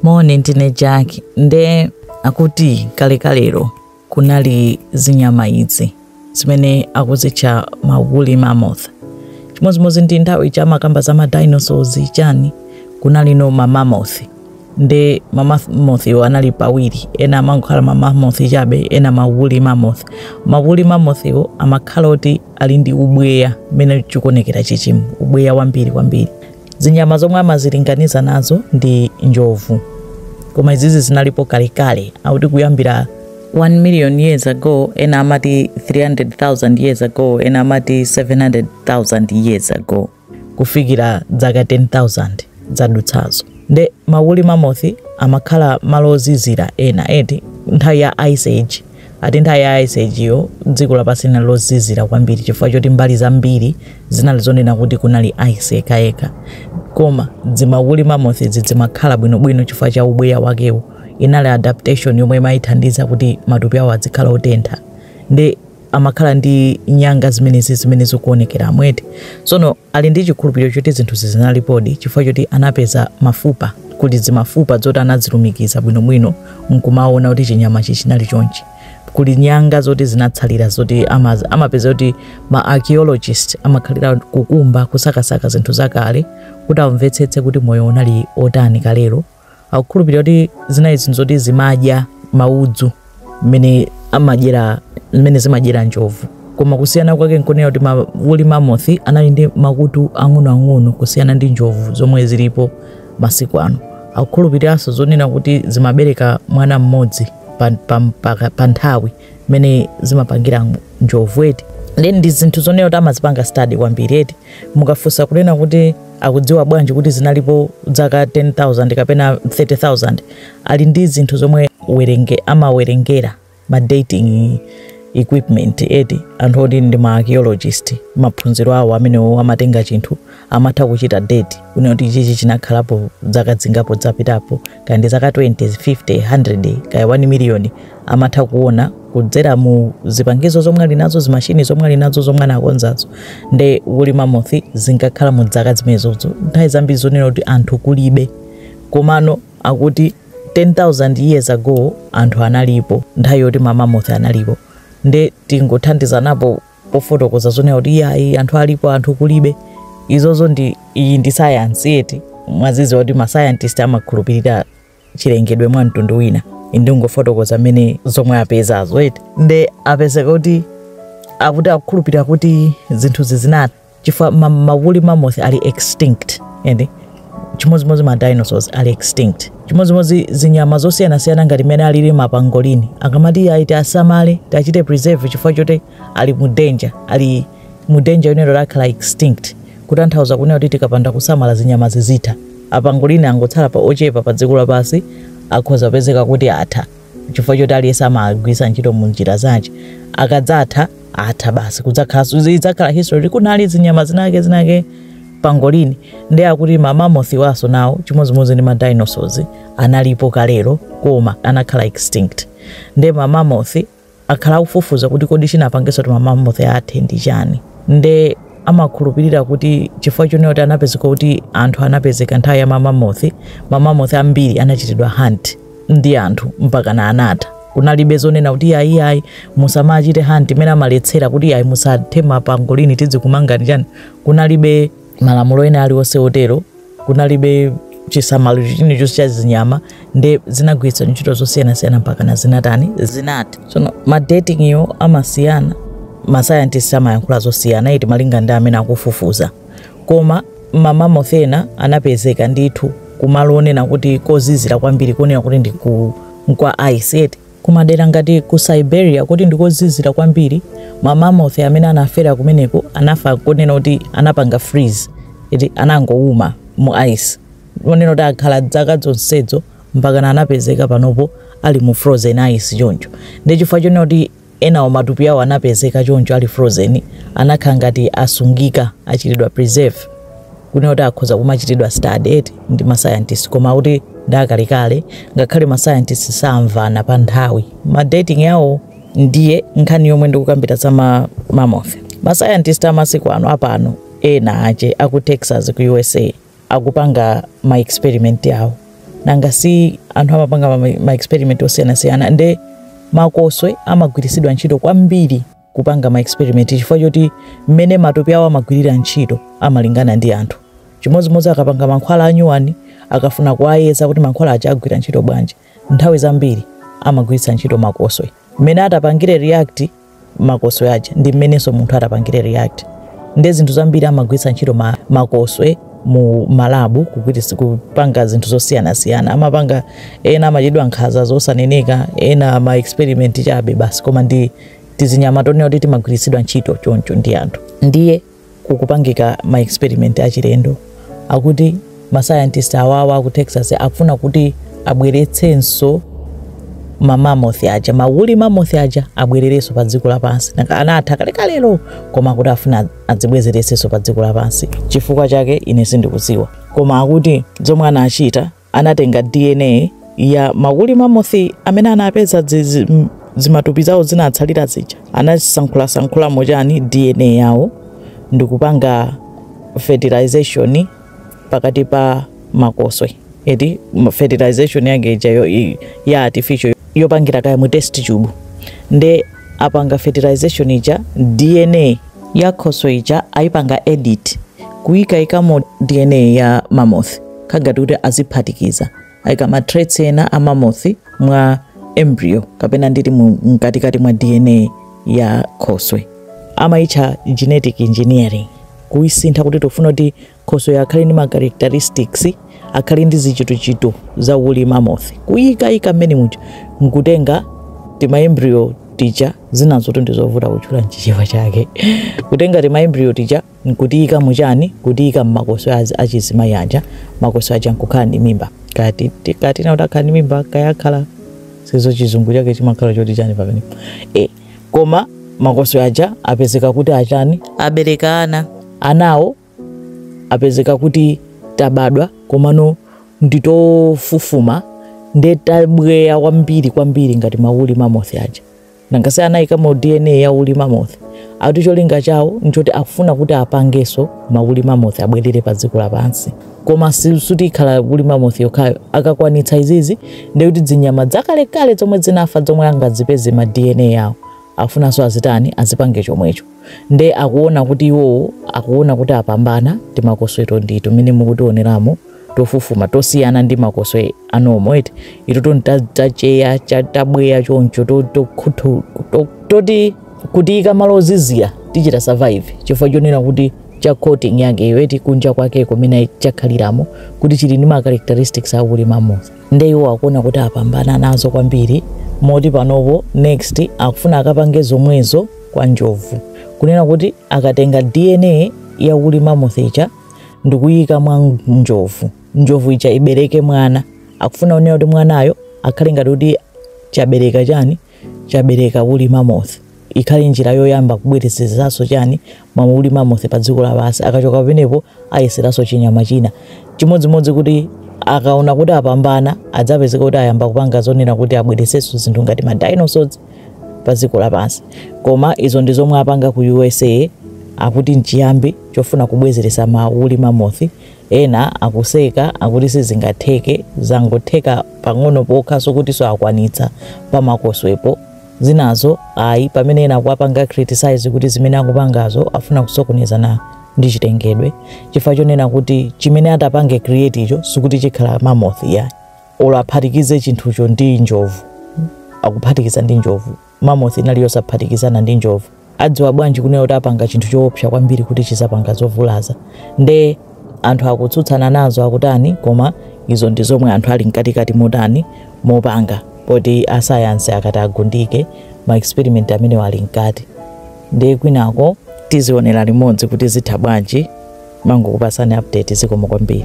Moni, ndine Jack. Nde akuti kalekalero kunali zinyama izi zimene akuzitcha ma woolly mammoth. Chimodzimodzi ndi nthawi chamakamba za ma dinosaurs chani, kunali no ma mammoth. Nde ma mammoth iwo anali pawiri: ena amangokhala ma mammoth chabe, ena ma woolly mammoth. Ma woolly mammoth iwo amakhala oti ali ndi ubweya mmene chikuonekera chichimu, ubweya wambiri kwambiri. Zinyama zomwe amazilinganiza nazo ndi njovu, koma izizi zinalipo kalekale, akuti kuyambira 1 million years ago, ena amati 300,000 years ago, ena amati 700,000 years ago, kufikira zaka 10,000 zadutsazo. Nde ma woolly mammoth amakhala malo ozizira ena eti nthawi ya Ice Age. Ati nthawi ya Ice Age yo dziko lapansi linali lozizira kwambiri chifukwa choti mbali zambiri zinali zonena kuti kunali ice yekhayekha, koma zima woolly mammoth izi zimakhala bwinobwino chifukwa cha ubweya wakewo. Inali adaptation yomwe imayithandiza kuti matupi awo azikhala otentha. Ndi amakhala ndi nyanga zimenezi zimene zikuonekera amwete. Tsono ali ndi chikhulupiriro choti zinthu zinalipodi chifukwa choti anapeza mafupa, kuti zimafupa zoti anazilumikiza bwinobwino nkumaona kuti chinyamachi chinali chonchi. Kuli nyanga zoti zinatsalira zoti amapeza kuti ma archaeologist amakhalira kukumba, kusakasaka zinthu zakale kuti amvetsetse kuti moyo unali otani kalero. Akukhulupirira kuti zinali zinthu zoti zimadya maudzu mmene amadyera, mmene zimadyera njovu, koma kusiyana kwake nkunena kuti ma woolly mammoth anali ndi makutu ang'onoang'ono kusiyana ndi njovu zomwe zilipo masiku ano. Akukhulupiriranso zonena kuti zimabereka mwana mmodzi pa nthawi mmene zimapangira njovu eti. Then ndi zinthu zonena kuti amazipanga study kwambiri eti. Mukafunsa kunena kuti akudziwa bwanji kuti zinalipo zaka 10,000 kapena 30,000, ali ndi zinthu zomwe amawerengera, ma dating equipment eti. Anthu oti ndi ma archaeologist, maphunziro awo amenewo, amatenga chinthu, amatha kuchita date kunena kuti ichichi chinakhalapo zaka zingapo zapitapo, kaya ndi zaka 20, 50, 100, kaya 1 million. Amatha kuona kudzera mu zipangizo zomwe ali nazo, zimashini zomwe ali nazo, zomwe anakonzazo. Nde woolly mammoth zinkakhala mu zaka zimenezozo, nthawi zambiri zonena kuti anthu kulibe. Komano akuti 10,000 years ago anthu analipo, nthawi yoti ma mammoth analipo. Nde tingothandizanapo pofotokoza zonena kuti iyayi, anthu alipo, anthu kulibe, izozo ndi iyi ndi science eti. Mwazidziwa kuti ma scientist amakhulupirira chilengedwe mwa mtundu wina. Ndingofotokoza mmene zomwe apezazo eti. Nde apezeka kuti akuti akukhulupirira kuti zinthuzi zinati chifukwa ma woolly mammoth ali extinct eti, chimodzimodzi ma dinosaurs ali extinct, chimodzimodzi zinyama zosiyanasiyana ngati mmene alili ma pangolin. Akamati ayi, tiasamale, tiachite preserve chifukwa choti ali mu danger, ali mu danger yonero lakhala extinct, kutanthauza kunena kuti tikapanda kusamala zinyama zizitha. A pangolin angotsala pa ochepa pa dziko lapansi, akhoza kupezeka kuti atha chifukwa choti aliyense amagwiritsa ntchito mu njira zace. Akadzatha, atha basi, kudzakhala idzakhala history kunali zinyama zinake zinake, pangolin. Ndi akuti ma mammoth waso nawo chimodzimodzi ndi ma dinosaurs analipo kalero, koma anakhala extinct. Ndi ma mammoth akhala akufufuza kuti kodi chinapangenso kuti ma mammoth athe ndi chani. Nde amakhulupirira kuti chifukwa chonena kuti anapezeka kuti anthu anapezeka nthawi ya ma mammoth, ma mammoth ambiri anachitidwa hunt ndi anthu mpaka na anatha. Kunalibe zonena kuti iyayi, iyayi, musamachite hunt, imene amaletsera kuti iyayi, musathe ma pangolin, tidzikumangani chani. Kunalibe malamulo ena aliwonse otero, kunalibe chisamaliro chilichonse cha zinyama. Nde zinagwiritsa ntchito zosiyanasiyana mpaka na zinatani, zinatha. Tsono ma dating yo amasiyana, ma scientist amayankhula zosiyana iti malinga ndi amene akufufuza. Koma ma mammoth ena anapezeka ndithu kumalo onena kuti kozizira kwambiri, kunena kuti ndi kwa ice eti, kumadera ngati ku Siberia kuti ndikozizira kwambiri. Ma mammoth amene anafera kumeneko anafa kunena kuti anapanga freeze iti, anangowuma mu ice, kunena kuti akhala zaka zonsezo mpaka na anapezeka panopo ali mu frozen ice choncho. Ndi chifukwa chonena kuti enawo matupi awo anapezeka choncho ali frozen, anakhala ngati asungika, achitidwa preserve, kunena kuti akhoza kumachitidwa study eti ndi ma scientist. Koma kuti ndakalekale, ngakhale ma scientist samvana pa nthawi ma dating yawo. Ndiye nkhani yomwe ndikukambira za ma mammoth, ma scientist amasiku ano apano ena ache aku Texas ku USA akupanga ma experiment yawo. Nanga si anthu amapanga ma experiment osiyanasiyana, nde makoswe amagwiritsidwa ntchito kwambiri kupanga ma experiment chifukwa choti mmene matupi awo amagwirira ntchito amalingana ndi anthu. Chimodzimodzi akapanga mankhwala anyuwani, akafuna kuwayeza kuti mankhwala aja agwira ntchito bwanji, nthawi zambiri amagwiritsa ntchito makoswe. Mmene atapangire react makoswe aja ndi mmenenso munthu atapangire react. Ndi zinthu zambiri amagwiritsa ntchito makoswe mu ma lab kupanga zinthu zosiyanasiyana. Amapanga ena amachedwa nkhanza zosaneneka, ena ma experiment chabe basi, koma ndi tizinyama tonena kuti timagwiritsidwa ntchito choncho ndi anthu. Ndiye kukupangika ma experiment achilendo, akuti ma scientist awawa ku Texas akufuna kuti abweretsenso ma mammoth aja, ma woolly mammoth aja abwererenso pa dziko lapansi. Anatha kalekalelo, koma akuti afuna adzibwezeretsenso pa dziko lapansi. Chifukwa chake ine sindikudziwa, koma akuti zomwe anachita, anatenga DNA ya ma woolly mammoth amene anapeza zimatupi zawo zinatsalira zija, anasankhulasankhulamo chani DNA yawo ndikupanga fertilization pakati pa makoswe eti, fertilization yake ija ya artificial yopangira kaya mu test tube. Nde apanga fertilization ija, DNA ya khoswe ija ayipanga edit kuyikayikamo DNA ya mammoth, kagati kuti aziphatikiza, ayika ma traits ena a mammoth mwa embryo kapena nditi mkatikati mwa DNA ya khoswe. Amayitcha genetic engineering, kuyisintha kuti tofuna kuti khoswe akhale ndi ma characteristics, akhale ndi zichitochito za woolly mammoth, kuyikayika mmene muja, nkutenga tima embryo tija, zinazo ndizovuta kutchula mchichewa chake, kutenga tima embryo tija nkutiyika muchani, kutiyika mmakoswe achizimayi aja. Makoswe aja nkukhala ndi mimba, kati kati na utakhala ndi mimba kayakhala sizo, chizungu chake chimakhala choti chani pamenepo koma makoswe aja apezeka kuti achani, abereka ana. Anawo apezeka kuti tabadwa komano nditofufuma, nde tabweya kwambiri kwambiri ngati ma woolly mammoth aja. Nangasi anayikamo DNA ya woolly mammoth. Akuti cholinga chawo nchoti akufuna kuti apangenso ma woolly mammoth abwerere pa dziko lapansi, koma suti ikhala woolly mammoth yokhayo. Akakwanitsa izizi, ndekuti zinyama zakalekale zomwe zinafa, zomwe angazipeze ma DNA yawo, afunanso azitani, azipange chomwecho. Nde akuona kuti iwowo akuona kuti apambana. Timakosweto ndi tumene mukutioneramo, tofufuma, tosiyana ndi makoswe anomo eti, ito tacheya tabweya choncho, toti kutiyika malo ozizira tichita survive, chifukwa chonena kuti cha coating yake iyo eti, kunja kwake kumene chakhaliramo, kuti chili ndi ma characteristics a woolly mammoth. Nde iwo akuona kuti apambana nazo kwambiri, moti panopo next akufuna akapange zomwezo kwa njovu, kunena kuti akatenga DNA ya woolly mammoth ija ndikuyika mwa njovu, njovu ija ibereke mwana, akufuna kunena kuti mwanayo akhale ngati kuti chabereka chani, chabereka woolly mammoth, ikhale njira yoyamba kubwerezezanso chani, ma woolly mammoth pa dziko lapansi. Akachoka pamenepo ayeseranso chinyama china chimodzimodzi, kuti akaona kuti apambana adzapezeka kuti ayamba kupanga zonena kuti abwerezenso zinthu ngati ma dinosaurs pa dziko lapansi. Koma izo ndi zomwe apanga ku USA, akuti nchiyambi chofuna kubwezeresa ma woolly mammoth. Ena akuseka, akuti sizingatheke, zangotheka pang'ono pokha, sokuti so akwanitsa pamakoswepo, zinazo ayi. Pamene ena akuwapanga criticize kuti zimene akupangazo afuna kusokonezana ndi chilengedwe, chifukwa chonena kuti chimene atapange create icho sikuti chikhala mammoth ya, olo aphatikize chinthucho ndi njovu, akuphatikiza ndi njovu, mammoth inali yosaphatikizana ndi njovu. Adziwa bwanji kunena kuti apanga chinthu choopsa kwambiri kuti chizapanga zovulaza? Nde anthu akutsutsana nazo, akutani, koma izo ndi zomwe anthu ali mkatikati motani, mopanga, poti asayansi akati agundike ma experiment amene ali mkati. Ndiye kwinako tizionera limodzi kuti zitha bwanji. Mangokupasani update. Zikomo kwambiri.